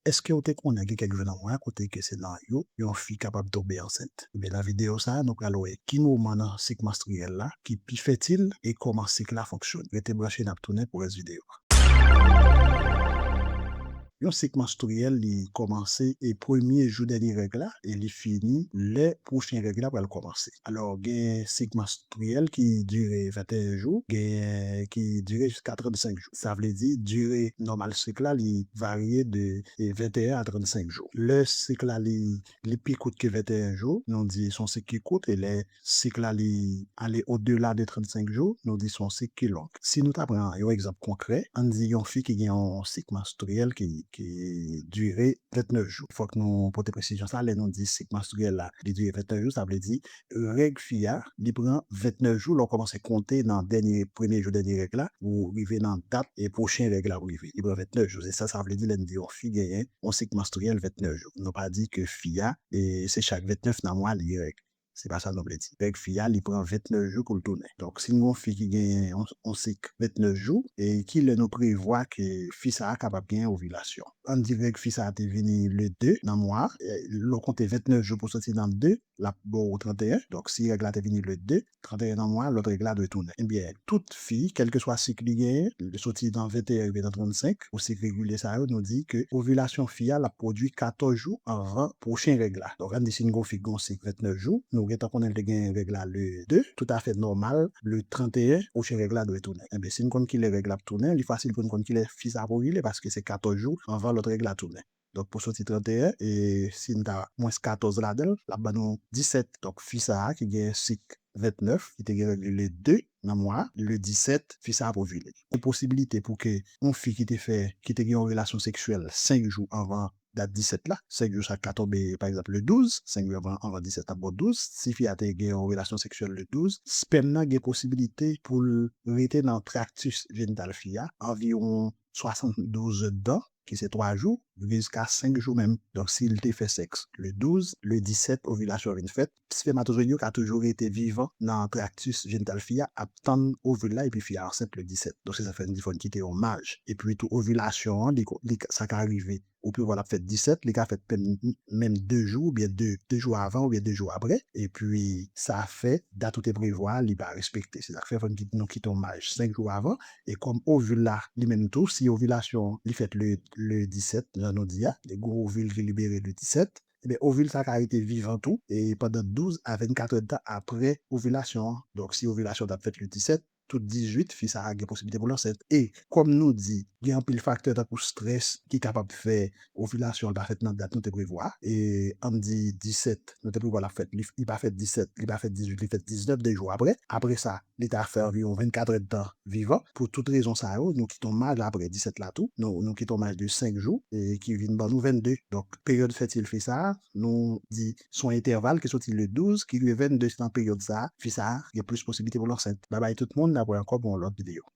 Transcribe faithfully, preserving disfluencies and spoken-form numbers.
Èske w te konnen gen kèk jou nan mwa kote ke se nan yo yon fi kapab tonbe ansent? Ebyen, nan videyo sa a, nou pral wè ki moman nan sik manstriyèl la ki pi fètil e kòman sik la fonksyone. Rete branche, n ap tounen pou rès videyo a. Yon sik manstriyèl, li kòmanse e premye jou dènye règ la e li fini lè pwochen règ la pral kòmanse. Alò, gen sik manstriyèl ki dire venteyen jou, gen ki dire jiska trannsenk jou. Sa vle di, dire nòmal sik la, li varye de, e, venteyen a trannsenk jou. Lè sik la, li, li pi kout ke venteyen jou, nou di se yon sik ki kout, e lè sik la, li ale odela de trannsenk jou, nou di se yon sik ki long. Si nou ta pran yon egzanp konkrè, ann di yon fi ki gen yon sik manstriyèl ki, ki dire ventnèf jou. Fòk nou pote presizyon sa, lè nou di sik manstriyèl la, li dire ventnèf jou, sa vle di règ fi a, li pran ventnèf jou, lè w kòmanse konte nan dènye, premye jou dènye règ la, pou rive nan dat e pwochen règ la pou rive. Li pran ventnèf jou. Se sa, sa vle di lè n di yon fi genyen yon sik manstriyèl ventnèf jou. Nou pa di ke fi a, e, se chak ventnèf nan mwa li gen règ. Se pa sa nou vle di. Règ fi a, li pran ventnèf jou pou l tounen. Donk, si n gen yon fi ki genyen yon, yon sik ventnèf jou, e kilè nou prevwa ke fi sa a kapab genyen ovilasyon? Ann di règ fi sa a te vini le de nan mwa a, e, lè w konte ventnèf jou pou soti nan de, l ap ba w trannteyen. Donk, si règ la te vini le de, trannteyen nan mwa, lòt règ la dwe tounen. Ebyen, tout fi, kèlkeswa sik li genyen, li soti nan venteyen rive nan trannsenk, ou sik regilye sa yo, nou di ke ovilasyon fi a, l ap pwodui katòz jou anvan pwochen règ la. Donk, ann di si n gen yon fi ki gen yon sik ventnèf jou, nou gentan konnen l te gen règ la le de, toutafè nòmal, le trannteyen, pwochen règ la dwe tounen. Ebyen, si n konn kilè règ la ap tounen, li fasil pou n konn kilè fi sa ap ovile, paske se katòz jou anvan lòt règ la tounen. Donk, pou soti trannteyen, e si n ta mwens katòz ladan l, l ap ban nou disèt. Donk, fi sa a ki gen sik ventnèf, ki te gen règ li le de nan mwa a, le disèt, fi sa a ap ovile. Gen posibilite pou ke yon fi ki te fè, ki te gen yon relasyon seksyèl senk jou anvan dat disèt la, senk jou sa ka tonbe, pa egzanp, le douz, senk jou anvan, anvan disèt ap ba w douz. Si fi a te gen yon relasyon seksyèl le douz, spèm nan gen posibilite pou l rete nan traktis jenital fi a anviwon swasanndouz èdtan, ki se twa jou, rive jiska senk jou menm. Donk, si l te fè sèks le douz, le disèt, ovilasyon vin fèt, spèmatozoyid yo ka toujou rete vivan nan traktis jenital fi a, ap tann ovil la, epi fi a ansent le disèt. Donk, se sa fè n di fò n kite yon maj. Epi tou, ovilasyon an, li, li, sa ka rive, ou prevwa l ap fèt disèt, li ka fèt menm, menm de jou, oubyen de, de jou avan, oubyen de jou apre. Epi, sa fè, dat ou te prevwa a, li pa respekte. Se sa k fè fò n kite, nou kite yon maj senk jou avan. E kòm ovil la, li menm tou, si ovilasyon li fèt le, le disèt, jan nou di a, li gen yon ovil ki libere le disèt, ebyen, ovil sa ka rete vivan tou, e pandan douz a vennkat èdtan apre ovilasyon an. Donk, si ovilasyon t ap fèt le disèt, tout dizuit, fi sa a gen posiblite pou l ansent. E, kòm nou di, gen anpil faktè tankou strès ki kapab fè ovilasyon an pa fèt nan dat nou te prevwa. E, ann di disèt, nou te prevwa l ap fèt, li, li pa fèt disèt, li pa fèt dizuit, li fèt diznèf, de jou apre. Apre sa, li ta fè anviwon vennkat èdtan vivan. Pou tout rezon sa yo, nou kite yon maj apre disèt la tou. Nou, nou kite yon maj de senk jou, e ki vin ban nou vennde. Donk, peryòd fètil fi sa a, nou di se yon entèval ki soti le douz, ki rive vennde, se nan peryòd sa a, fi sa a gen plis posiblite pou l ansent. Babay tout moun, n ap wè ankò pou yon lòt videyo.